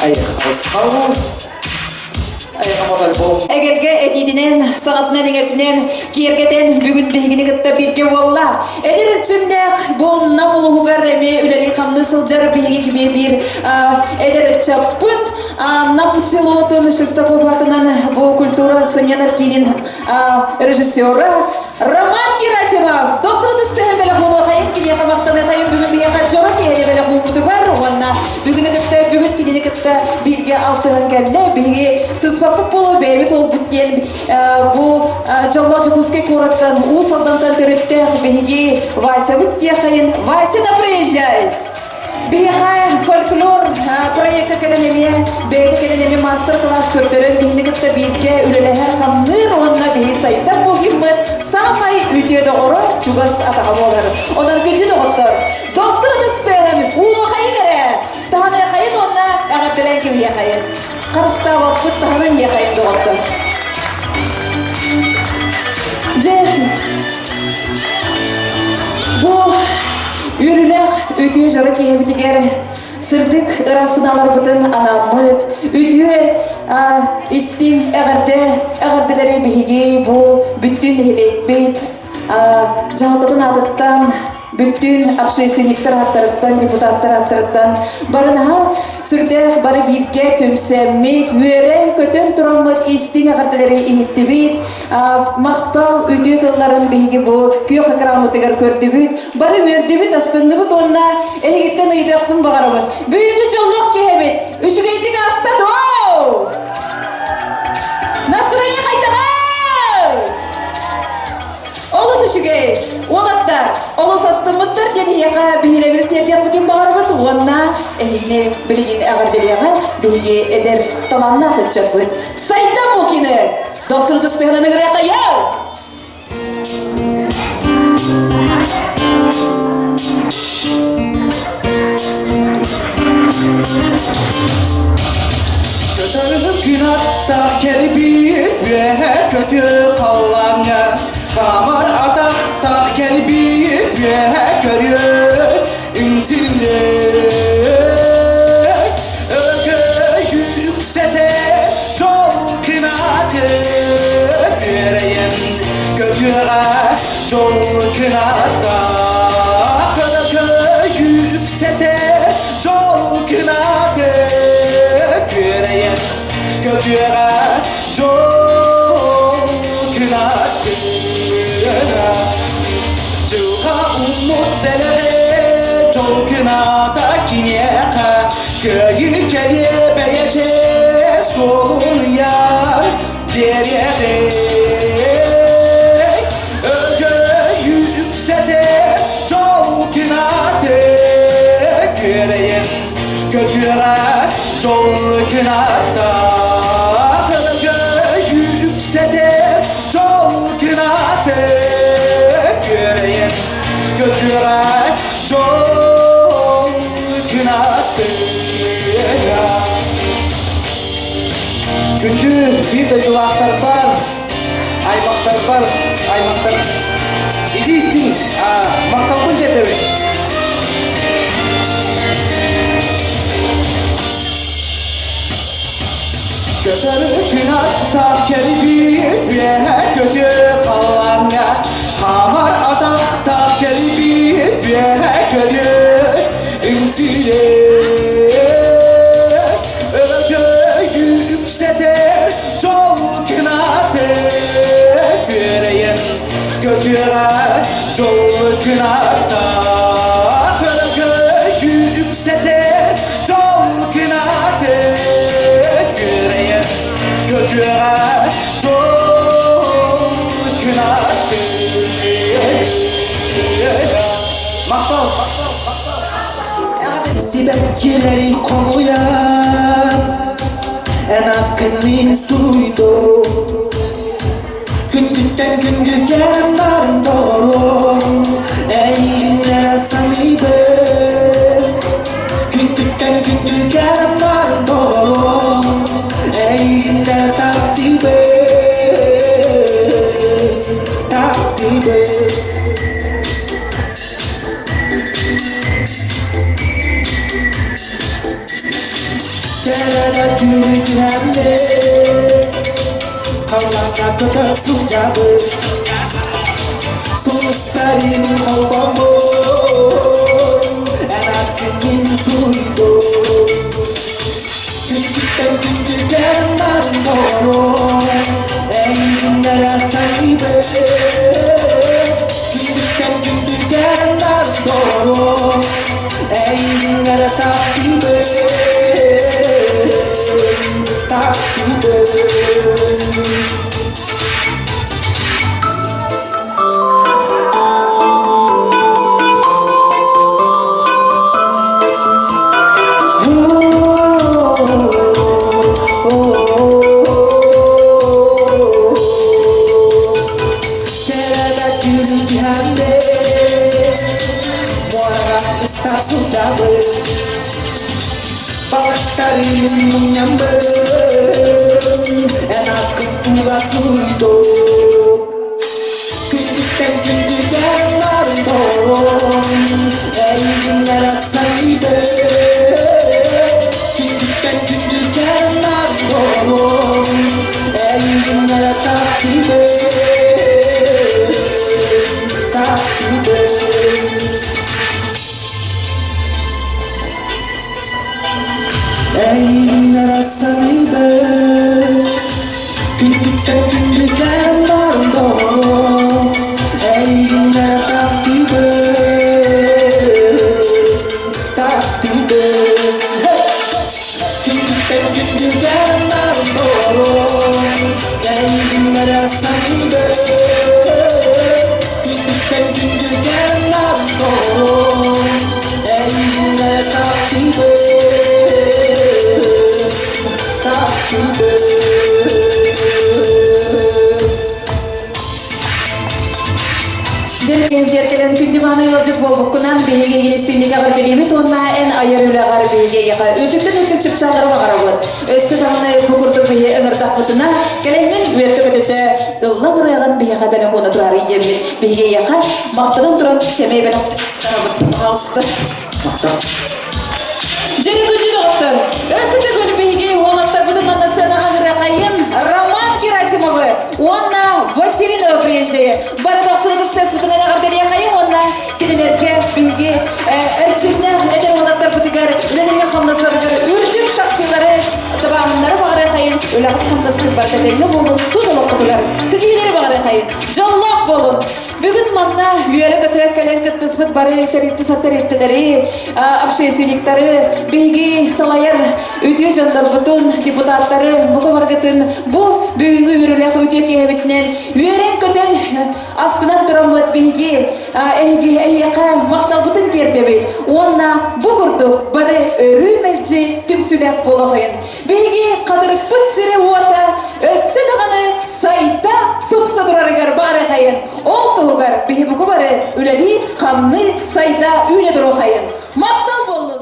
эйиэхэ харысхал, эйиэхэ фотоальбом. Эгэлгэ этиитинэн, саҥатынан-иҥэтинэн киэргэтэн бүгүн биһигини кытта бииргэ буолла. Эдэр эрчимнээх бу Нам улууһугар эмиэ үлэлии-хамныы сылдьар биһиги кими биир эдэр ыччаппыт Нам селотун Шестаков атынан бу культура сынньанар киинин режиссера Роман Герасимов тохсун ыстыһын бэлэх буолуохайын киниэхэ махтаныахайын бүгүн биһиэхэ дьоро киэһэни бэлэх ууммутугар уонна бүгүнү кытта бүгүн кинини кытта бииргэ алтыһан кэллэ биһиги сыспаппыт буолуо бэйэбит уолбут диэн бу дьоллоох Дьокуускай куораттан Уус Алдантан төрүттээх биһиги Васябыт диэхайын Вася да приезжай! Биһиэхэ фольклор проекта кэлэн эмиэ бэйэтэ кэлэн эмиэ маастар-кылаас көрдөрөн биһини кытта бииргэ үлэлэһэр хамныыр уонна биһи сайдар буолгиммыт саамай үтүө доҕоро чугас атаҕа буолар. Онон күндү доҕоттор, дохсун ытыстыаһын, уулуохайын эрэ, таһыныахайын уонна эҕэрдэлээн кэбиһиэхэйин. Харыстаабаппыт таһынан иэхэйин доҕоттор. Дьэ, бу үөрүүлээх үтүө дьоро киэһэбитигэр сырдык ыраас санааларбытын анааммыт, үтүө истиҥ эҕэрдэ эҕэрдэлэри биһиги бу бүттүүн нэһилиэкпит дьаһалтатын аатыттан Бүттүүн общественниктар аттарыттан, депутаттар аттарыттан барынаһа сүрдээх бары бииргэ түмсэммит, үөрэн-көтөн тураммыт истиҥ эҕэрдэлэри иһиттибит. Махтал үтүө тылларын биһиги бу күөх экраммытыгар көрдүбүт. Бары үөрдүбүт, астынныбыт уонна эһигиттэн ыйытыахпын баҕарабын. Бүгүҥҥү дьоллоох киһибит үчүгэйдик ааста дуо? Настроение хайдаҕай? Олус үчүгэй! Уолаттар, олус астыммыттар диэн эһиэхэ биһирэбил тиэрдиэхпитин баҕарабыт уонна эһигини билигин эҕэрдэлиэҕэ биһиги эдэр талааннаах ыччаппыт Сайда Мухины дохсун ытыстыһынан ыҥырыаххайыҥ! Көтөрүм күн аттаах кэлбит үөһэ көтүө халлааҥҥа Хаамар атахтаах кэлбит үөһэ көрүө үҥсүллүө Өргөйү үксэтэ дьол кынаты күөрэйэн көтүөҕэ дьол кынаттаах Өргөйү үксэтэ дьол кынаты күөрэйэн көтүөҕэ дьол кынаты Дьылҕа уммут дэлэҕэ дьол кыната киниэхэ кыайыы кэлиэ бэйэтэ суолун ыйар биэриэҕэ Өргөйү үксэтэ дьол кынаты күөрэйэн көтүөҕэ дьол кынаттаах Өргөйү үксэтэ дьол кынаты күөрэйэн көтүөҕэ дьол кынаты Күндү биир дойдулаахтарбар, аймахтарбар, аймахтар ити истиҥ махталбын тиэрдэбин. Көтөр күн аттаах кэлбит үөһэ көтүө халлааҥҥа хаамар атахтаах кэлбит үөһэ көрүө үҥсүүлээ Өрөгөйү үксэтэр дьол кынаты күөрэйэн көтүөҕэ дьол кынаттаах Өрөгөйү үксэтэр дьол кынаты күөрэйэн көтүөҕэ дьол кынаты Махтал! Сибэккилэри хомуйан Эн аккын мин суруйдум Күндүттэн күндү кэрэмнарын доҕорум Эйигин эрэ саныыбын Күндүттэн күндү кэрэмнарын доҕорум Эйигин эрэ таптыыбын Таптыыбын Кэлэрэ түүнү түһэммит, халлааҥҥа көтө сылдьабыт. Сулустарын холбоммут, эн ааккын мин суруйдум. Күндүттэн күндүгэр барборум, эйигин эрэ саныыбын. Күндүттэн күндүгэр барборум, эйигин эрэ таптыыбын, таптыыбын. Балыктарын мунньаммын, эн аккын тула суруйдум. Күндүттэн күндүгэр нарын эйигин эрэ саныыбын. Күндүттэн күндүгэр нарын эйигин эрэ таптыыбын, таптыыбын. Дьэр кэлэн күндү мааны ыалдьыт буолбуккунан биһиги эйигин эҕэрдэлиибит уонна эн айар үлэҕэр биһиги эйиэхэ үрдүктэн үрдүк чыпчааллары баҕарабыт. Өссө даҕаны бу курдук биһи ыҥырдахпытына кэлэҥҥин үөртэ-көтүтэ ылла бырыаҕын биһиэхэ бэлэх уона тураарый диэммит биһиги эйиэхэ махтанан туран сэмэй бэлэх тарабыт. Пожалуйста. Дьэри күндү доҕоттор, өссө төгүл биһиги уолаттарбытын манна сыанаҕа ыҥырыахайын Роман Герасимовы уонна Василий Новоприезжайы бары дохсун ытыстыаспытынан эҕэрдэлиэхэйин уонна кинилэргэ биһиги эрчимнээх эдэр уолаттарбытыгар үлэлэргэ хамнасларыгар үрдүк тахсыылары табааһыннары баҕарыахайын үлэҕит хамнаскыт барыта тэҥҥэ буолун тус олоххутугар ситиһиилэри баҕарыахайын дьоллоох буолун Бүгүн манна үөрэ-көтө кэлэн кыттыспыт бары тэрилтэ тэрилтэлэри, общественниктары, биһиги салайар үтүө дьоннорбутун, депутаттары, бука баргытын бу бүгүҥҥү үөрүүлээх үтүө киэһэбитинэн үөрэн-көтөн астынан тураммыт биһиги эһиги эһиэхэ махталбытын тиэрдэбит уонна бу курдук бары өрүү мэлдьи түмсүүлээх буолуохайын. Биһиги хатырыкпыт сирэ-уота өссө даҕаны сайда тупса турарыгар баарыхайын, ол туһугар биһи буку бары үлэлии, хамныы, сайда, үүнэ туруохайын. Махтал буоллун!